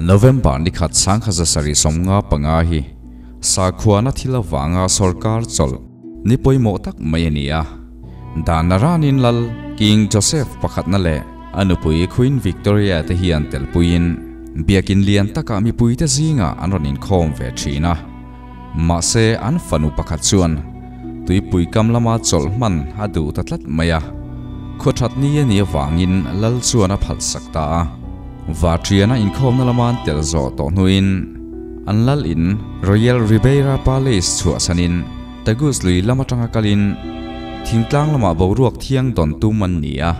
November ni khat 1775 hi sakhuana thil awanga sarkar chol ni pawimawh tak mai a ni a. Dan naranin lal King Joseph pakhatna leh a nupui Queen Victoria te hian telpuiin biakin lian takah mipuite zingah an rawn inkhawm ve thin a. Mahse an fanu pakhat chuan tuipui kam lama chawlh hman a duh ta tlat mai a. Khawthat ni a nih avangin lal chuan a phalsak ta a. Vatriana inkhawmna lama an tel zawh tawh hnuin an lal in Royal Ribeira Palace chhuahsanin Tagus lui lam atanga kalin thingtlang lamah boruak thiang dawn tum an ni a.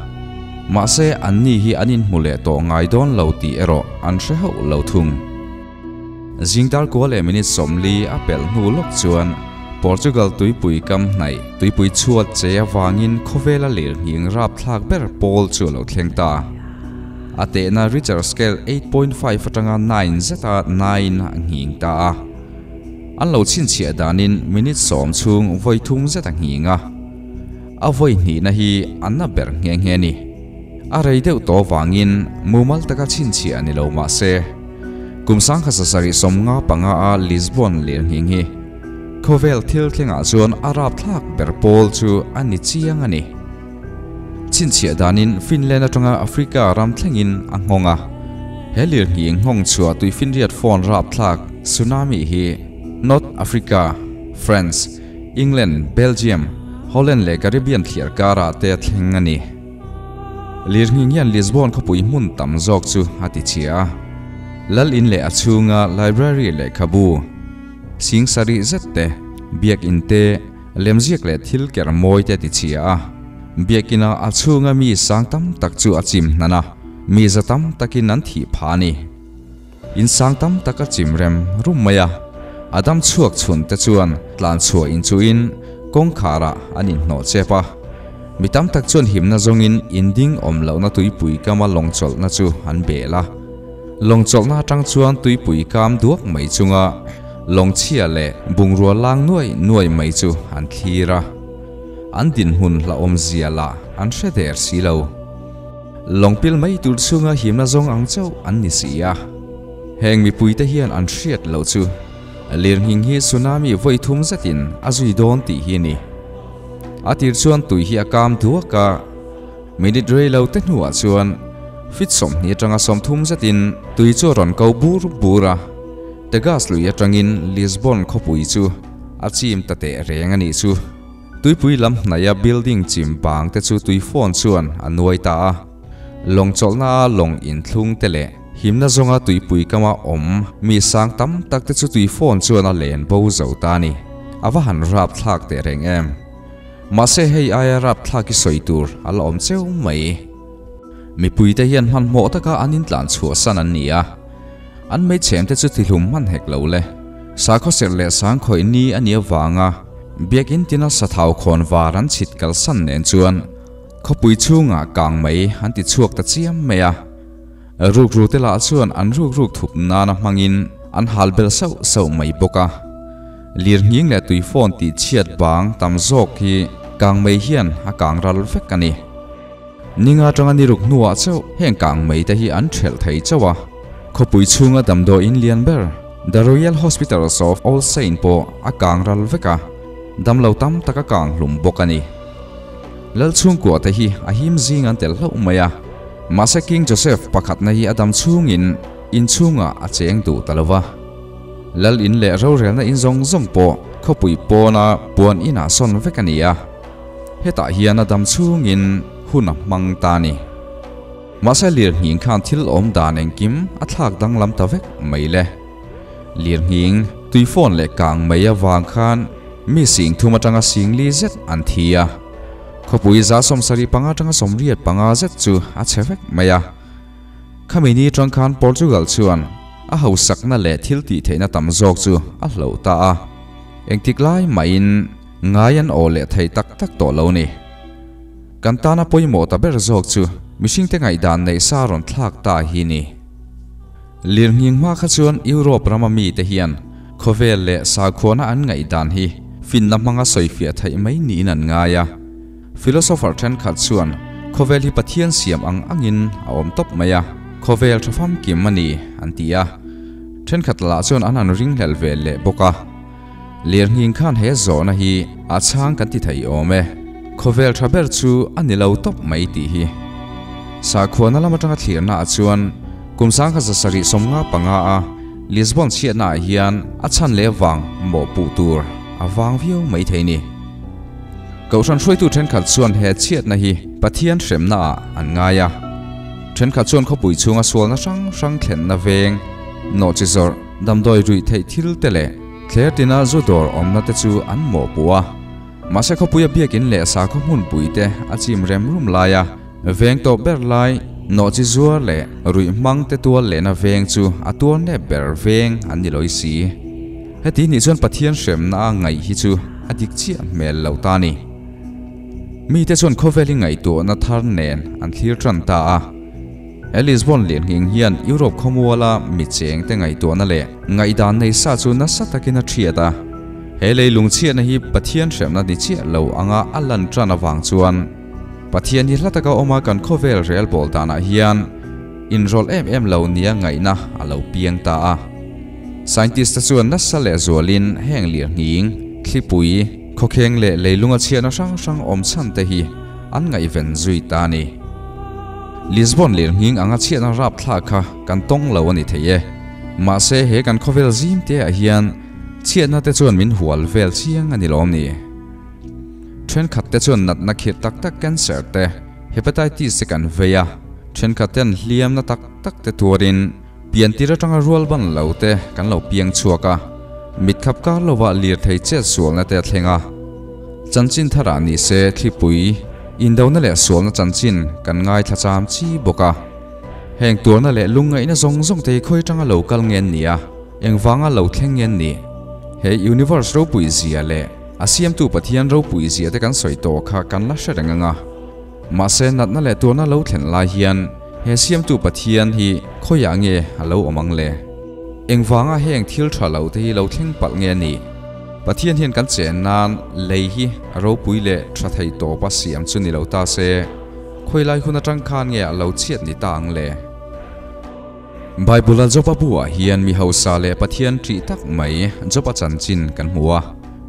Mahse an ni hi an inhmu leh tawh ngai dawn lo tih erawh an hre hauh lo thung. Zingdar kua leh minute 40 a pelh hnu lawk chuan Portugal tuipui kam hnaih tuipui chhuat che avangin khawvela lir nghing rap thlak ber pawl chu a lo thleng ta. A tehna Richter scale 8.5 atanga 9 zeta 9 a nghing ta a. An lo chhinchhiah danin minute 10 chhung vawi thum zet a nghing a. A vawi hnihna hi an na ber nghe nghe ni. A rei deuh tawh vangin mumal taka chhinchhiah ni lo mahse kum 1795 a Lisbon lir nghing hi khawvel thil thlengah chuan a rap thlak ber pawl chu a ni chiang a ni. Chhinchhiah danin Finland atanga Africa ram thlengin a nghawng a. He lir nghing nghawng chhuah tui finriat phone rap thlak tsunami hi North Africa, France, England, Belgium, Holland leh Caribbean thliar karah te thleng a ni. Lir nghing hian Lisbon khawpui hmun tam zawk chu a ti chhia a. Lal in leh a chhunga library leh khabu sing sarih zet te, biak in te, lemziak leh thil ker mawi te ti chhia a. Biakina a chhunga mi sang tam tak chu a chim hnan a, mi za tam takin an thih pha ni. In sang tam tak a chim rem rum mai a. Adam chhuak chhun te chuan tlan chhuah in chuin kawngkhara an inhnawh chep a. Mi tam tak chuan himna zawngin inding awm lohna tuipui kama lawngchawlhna chu an bel a. Lawngchawlhna atang chuan tuipui kam duak mai chunga lawngchhia leh bungrua lang nuai nuai mai chu an thlir a. An dinhmun hla awm zia lah an hre der si lo. Lawngpil mai tur chhunga himna zawng ang chauh an ni si a. Heng mipuite hian an hriat lo chu lir nghing hi tsunami vawi thum zetin a zui dawn tih hi ni. A tir chuan tui hi a kam duak a. Minute rei lo te hnuah chuan fit 20 atanga 30 zetin tui chu a rawn ko bur bur a. Tagus lui atangin Lisbon khawpui chu a chim ta teh reng a nih chu. Tuipui lam hnaia building chim bang te chu tui phone chuan a nuai ta a. Lawngchawlhna a lawng inthlung te leh himna zawnga tuipui kama awm mi sang tam tak te chu tui phone chuan a len bo zo ta ni. A va han rap thlak teh reng em. Mahse hei aia rap thlak hi sawi tur a la awm cheu mai. Mipui te hian hmanhmawh taka an intlan chhuah san an ni a. An mei chhem te chu tihlum hman hek lo le. Sakhaw serh leh sang khawih ni a nih avanga biakin tina sathau khawn var an chhit kal san nen chuan khawpui chhungah kang mai an ti chhuak ta chiam mai a. Ruk ru te lah chuan an ruk ruk thup nana hmangin an hal bel sauh sauh mai bawk a. Lir nghing leh tui phone tih chhiat bang tam zawk hi kang mai hian a kang ral vek a ni. Ninga tanga ni ruk hnuah chauh heng kang mai te hi an thelh thei chauh a. Khawpui chhunga damdaw in lian ber The Royal Hospitals of All Saint pawh a kang ral vek a. Dam lo tam tak a kang hlum bawk a ni. Lal chhungkua te hi a him zing an tel hlauh mai a. Mahse King Joseph pakhatna hi a dam chhungin in chhunga a cheng duh ta lova. Lal in leh rorelna in zawng zawng pawh khawpui pawna puan inah sawn vek a ni a. Hetah hian a dam chhungin hun a hmang ta ni. Mahse lir nghing khan thil awm dan engkim a thlak danglam ta vek mai le. Lir nghing tui phone leh kang mai awang khan mi sing thum atanga sing li zet an thi a. Khawpui za 75 atanga 85 zet chu a che vek mai a. Khami ni tang khan Portugal chuan a hausakna leh thil tih theihna tam zawk chu a hlo ta a. Engtik lai maiin ngai an aw leh thei tak tak tawh lo ni. Kan tana pawimawh ta ber zawk chu mihring te ngaihdan nei sa rawn thlak ta hi ni. Lir nghing hma kha chuan Europe rama mi te hian khawvel leh sakhuana an ngaihdan hi finna hmanga sawifiah theih mai niin an ngai a. Philosopher thenkhat chuan khawvel hi Pathian siam ang angin a awm tawp mai a. Khawvel tha famkim a ni an ti a, thenkhat lah chuan an han ringhlel ve leh bawk a. Lirnghing khan he zawhna hi a chhang kan ti thei awm e. Khawvel tha ber chu a ni lo tawp mai tih hi. Sakhuana lam atanga thlirna ah chuan kum 1775 a Lisbon chhiatna ah hian a chhan leh vang mawhpuh tur a vang viau mai thei ni. Kohhran hruaitu thenkhat chuan he chhiatna hi Pathian hremna ah an ngai a. Thenkhat chuan khawpui chhunga sualna hrang hrang thlenna veng, nawhchi zawrh, damdawi ruih theih thil te leh thler tina zu dawr awmna te chu an mawhpuh a. Mahse khawpuia biakin leh sakhaw hmunpui te a chim rem rum lai a, veng tawp ber lai, nawhchi zuar leh ruih hmang te tual lehna veng chu a tuar nep ber veng an ni lawi si. Heti nih chuan Pathian hremna a ngaih hi chu a dik chiah hmel lo ta a ni. Mite chuan khawvel hi ngaihtuahna thar nen an thlir tan ta a. He Lisbon lianghing hian Europe khawmuala mi chengte ngaihtuahna leh ngaihdan nei sa chu nasa takin a thiat a. He lei lungchhiatna hi Pathian hremna ni chiah lo anga a lan tan avang chuan Pathian hi hla taka awma kan khawvel rel bawl danah hian inrawlh em em lo nia ngaihna a lo piang ta a. Scientist te chuan nasa leh zualin heng lirnghing, thlipui, khawkheng leh leilunga chhiatna hrang hrang awm chhan te hi an ngaihven zui ta a ni. Lisbon lirnghing anga chhiatna rapthlak kha kan tawng lo a ni thei e. Mahse he kan khawvel zim te ah hian chhiatna te chuan min hual vel chiang a ni lawm ni. Thenkhat te chuan natna khirh tak tak cancer te, hepatitis te kan vei a, thenkhat ten hliamna tak tak te tuarin Piantir atanga rual ban lo te kan lo piang chhuak a, mitkhap kar lovah lirthei chet sualna te a thleng a. Chanchin tharah ni se thlipui, indona leh sualna chanchin kan ngaithla cham chi bawk a. Heng tuarna leh lungngaihna zawng zawng te hi khawi atanga lo kal nge an nih a, engvanga lo thleng nge an nih? He universe ropui zia leh a siamtu Pathian ropui zia te kan sawi tawh kha kan la hre reng ang a. Mahse natna leh tuarna lo thlen lai hian he siamtu Pathian hi khawiah nge a lo awm ang le? Engvanga heng thil tha lo te hi lo thleng palh nge a nih? Pathian hian kan chen nan lei hi a ropui leh tha thei tawpa siam chu ni lo ta se, khawilai hun atang khan nge a lo chhiat ni ta ang le? Bible-a Job-a buah hian mi hausa leh Pathian ṭih tak mai Job-a chanchin kan hmu a,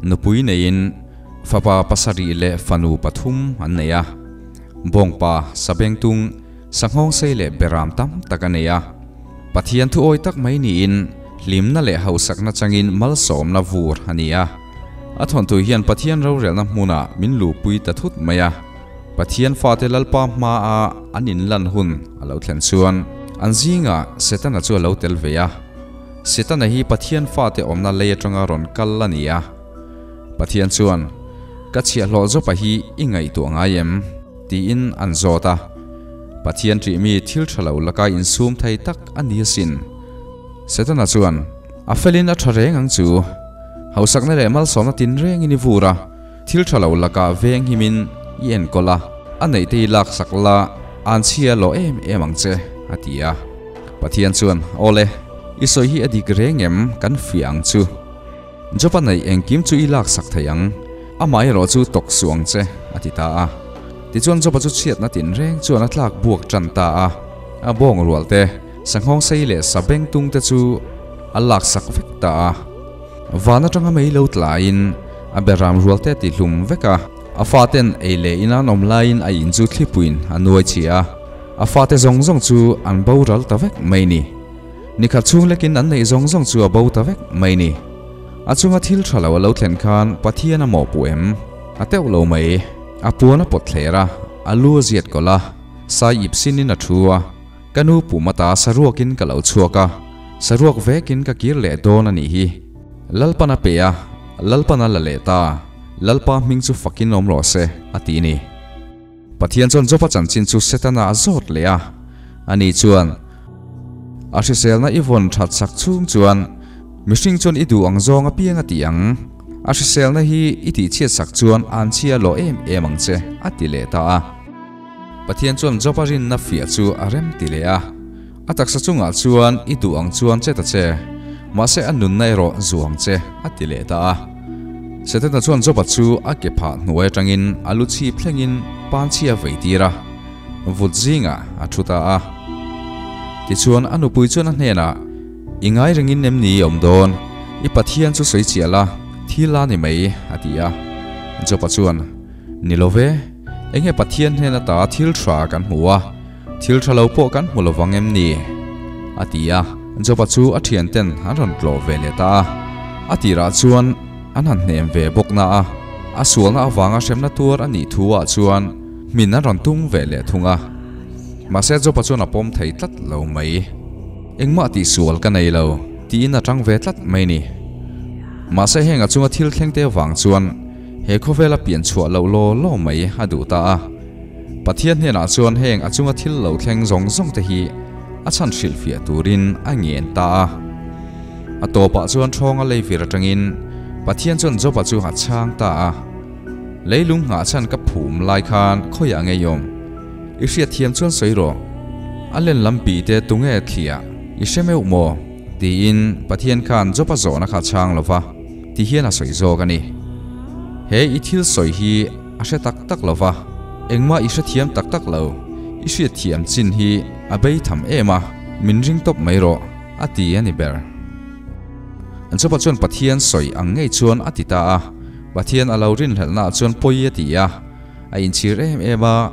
nupui neiin, Fapa pasarih leh fanu pathum an nei a. Bawngpa, sabengtung, sanghawngsei leh beram tam tak a nei a. Pathian thuawi tak mai niin hlimna leh hausakna changin malsawmna vur a ni a. A thawnthu hian Pathian rorelna hmunah min luhpui ta thut mai a. Pathian fate Lalpa hmaa an inlan hun a lo thlen chuan an zingah Setana chu a lo tel ve a. Setana hi Pathian fate awmna lei atanga rawn kal a ni a. Pathian chuan, Ka chhiahhlawh zawpa hi i ngaihtuah ngai em? tiin an zawt a. Pathian ṭihmi thil ṭha lo laka insum thei tak a ni asin. Setana chuan, A felin a ṭha reng ang chu. Hausakna leh malsawmna tinrengin i vur a, thil ṭha lo lakah veng himin i enkawl a, a neihte i laksak la, an chhia lawh em em ang che, a ti a. Pathian chuan, Awle, i sawi hi a dik reng em? Kan fiah ang chu. Job-a neih engkim chu i laksak thei ang, amah erawh chu tawk suh ang che, a ti ta a. Tichuan Job-a chu chhiatna tinreng chuan a tlak buak tan ta a, a bawng rual te, sanghawng sei leh sabeng tung te chu a laksak vek ta a. Van atanga mei lo tlaiin a beram rual te a ti hlum vek a, a faten ei leh in an awm laiin a in chu thlipuiin a nuai chhia a, a fate zawng zawng chu an boral ta vek mai ni. Nikhat chhung lekin an neih zawng zawng chu a bo ta vek mai ni. A chunga thil tha lo a lo thlen khan Pathian a mawhpuh em? A teuh lo mai. A puan a pawt thler a, a lu a ziat kawlh a, sai ip sinin a thu a, Ka nu pum ata saruakin ka lo chhuak a, saruak vekin ka kir leh dawn a nih hi. Lalpan a pe a, Lalpan a la leh ta, Lalpa hming chu fakin awm rawh se, a ti ni. Pathian chuan Job-a chanchin chu Setana a zawt leh a, ani chuan, A hriselna i vawn that sak chhung chuan mihring chuan i duh ang zawng apiang a ti ang, a hriselna hi i tihchhiat sak chuan an chhia lawh em em ang che, a ti leh ta a. Pathian chuan Job-a rinna fiah chu a rem ti leh a, A taksa chungah chuan i duh ang chuan che ta che, mahse a nunna erawh zu ang che, a ti leh ta a. Setana chuan Joba chu a ke phah hnuai atangin a lu chhip thlengin panchhia vei tir a, vut zingah a thu ta a. Tichuan a nupui chuan a hnenah, I ngai rengin em ni i awm dawn? I Pathian chu sawi chiah la, thil a ni mai, a ti a. Jopa chuan, Ni lo ve, enge Pathian hnen ata thil tha kan hmu a, thil tha lo pawh kan hmu lovang em ni? a ti a. Jopa chu a thianten an rawn tlawh ve leh ta a. A tirah chuan an han hnem ve bawk na a, a sualna avanga hremna tuar a nih thu ah chuan hmin an rawn tum ve leh thung a. Mahse Jopa chuan a pawm thei tlat lo mai. Engmah tihsual ka nei lo, tiin a tang ve tlat mai ni. Mahse heng a chunga thil thleng te avang chuan he khawvela pian chhuah loh law law mai a duh ta a. Pathian hnenah chuan heng a chunga thil lo thleng zawng zawng te hi a chhan hrilhfiah turin a ngen ta a. A tawpah chuan ṭhawnga leivir atangin Pathian chuan Joba chu a chhang ta a. Leilung nghah chhan ka phum lai khan khawiah ngei awm? I hriatthiam chuan sawi rawh. A len lam pi te tunge thliah i hre meuh maw? tiin Pathian khan Job-a zawhna kha a chhang lo va, ti hian a sawi zawk a ni. He i thil sawi hi a hre tak tak lo va, engmah i hrethiam tak tak lo, i hriatthiam chin hi a bei tham em a, min ring tawp mai rawh, a ti a ni ber. Job-a chuan Pathian sawi ang ngei chuan a ti ta a, Pathian a lo rinhlelhnaah chuan pawi a ti a. A inchhir em em a,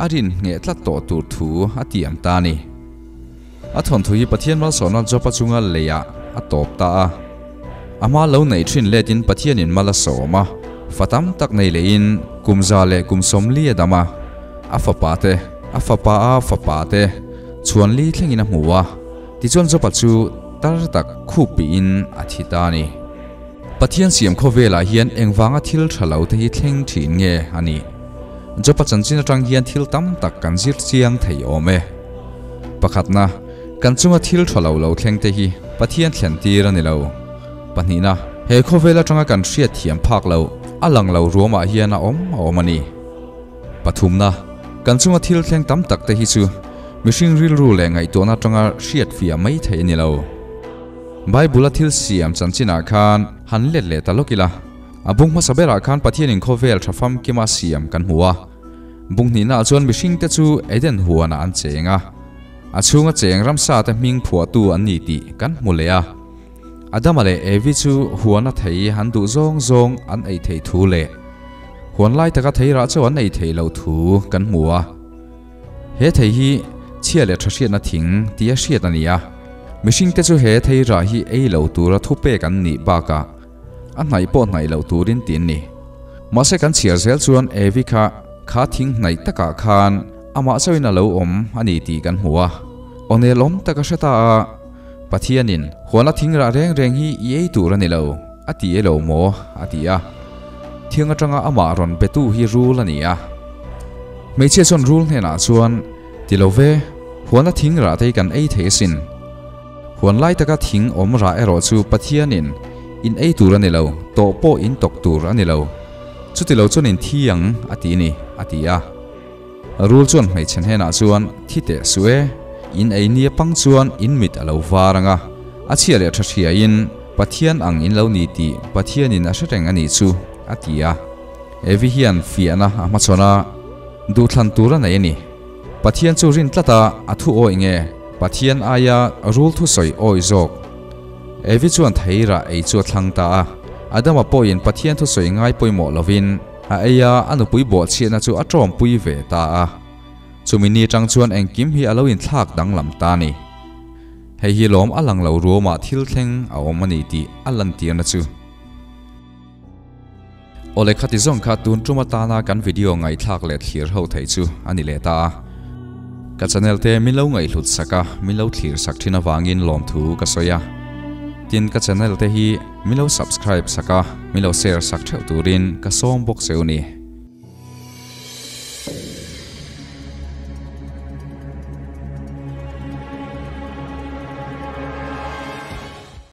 a rin ngheh tlat tawh tur thu a tiam ta a ni. A thawnthu hi Pathian malsawmna Job-a chunga leiah a tawp ta a. A hma lo neih thin letin Pathianin mal a sawm a, fa tam tak nei lehin kum za leh kum 40 a dam a. A fapa te, a fapa a fapa te chhuan li thlengin a hmu a, tichuan Job-a chu tar tak khup pihin a thi ta a ni. Pathian siam khawvelah hian engvanga thil tha lo te hi thleng thin nge a nih? Job-a chanchin atang hian thil tam tak kan zir chiang thei awm e. Pakhatna, kan chunga thil tha lo lo thleng te hi Pathian thlen tir a ni lo. Pahnihna, he khawvel atanga kan hriat thiam phak loh a lang lo ruamah hian a awm a awm a ni. Pathumna, kan chunga thil thleng tam tak te hi chu mihring rilru leh ngaihtuahna atanga hriat fiah mai theih a ni lo. Bible-a thil siam chanchinah khan han let leh ta lawk ila, a bung hmasa berah khan Pathianin khawvel tha famkima siam kan hmu a. Bung hnihnaah chuan mihringte chu Eden huanah an cheng a, a chhunga cheng ramsate hming phuahtu an ni tih kan hmu leh a. Adama leh Evi chu huana thei an duh zawng zawng an ei thei thu leh huan lai taka thei rah chu an ei thei lo thu kan hmu a. He thei hi chhia leh tha hriatna thing tia hriat a ni a, mihringte chu he thei rah hi ei lo tura thupek an nih bakah a hnaih pawh hnaih loh turin ti an ni. Mahse kan chhiar zel chuan Evi kha kha thing hnaih takah khan amah chauhin a lo awm a ni tih kan hmu a, awnelawm tak a hre ta a, Pathianin huana thing rah reng reng hi i ei tur a ni lo a ti e lo maw? a ti a. Thiang atanga amah rawn betu hi rul a ni a. Hmeichhia chuan rul hnenah chuan, Ti lo ve, huana thing rah te hi kan ei thei asin. Huan lai taka thing awm rah erawh chu Pathianin in ei tur a ni lo, tawh pawh in tawk tur a ni lo. Chuti lo chuan in thi ang a ti ni, a ti a. Rul chuan hmeichhe hnenah chuan, Thi teh suh e, in ei nia pang chuan in mit a lo var ang a, a chhia leh tha hriain Pathian ang in lo ni tih Pathianin a hre reng a nih chu, a ti a. Evi hian fiahna a hmachhawn a, duhthlan tur a nei a ni. Pathian chu rin tlat a, a thu awih nge Pathian aia rul thusawi awih zawk? Evi chuan theirah ei chu a thlang ta a, Adama pawhin Pathian thusawi ngai pawimawh lovin, A ei a, a nupui bawhchhiatna chu a tawmpui ve ta a. Chumi ni atang chuan engkim hi a lo inthlak danglam ta a ni. Hei hi lawm a lang lo ruamah thil thleng a awm a ni tih a lantirna chu. Awle khati zawng kha tun tum atana kan video ngaihthlak leh thlir ho theih chu a ni leh ta a. Ka channel te min lo ngaihhlut sak a, min lo thlir sak thin avangin lawmthu ka sawi a. Tin ka channel te hi. Min lo subscribe sak a, min lo share sak theuh turin ka sawm bawk che u ni.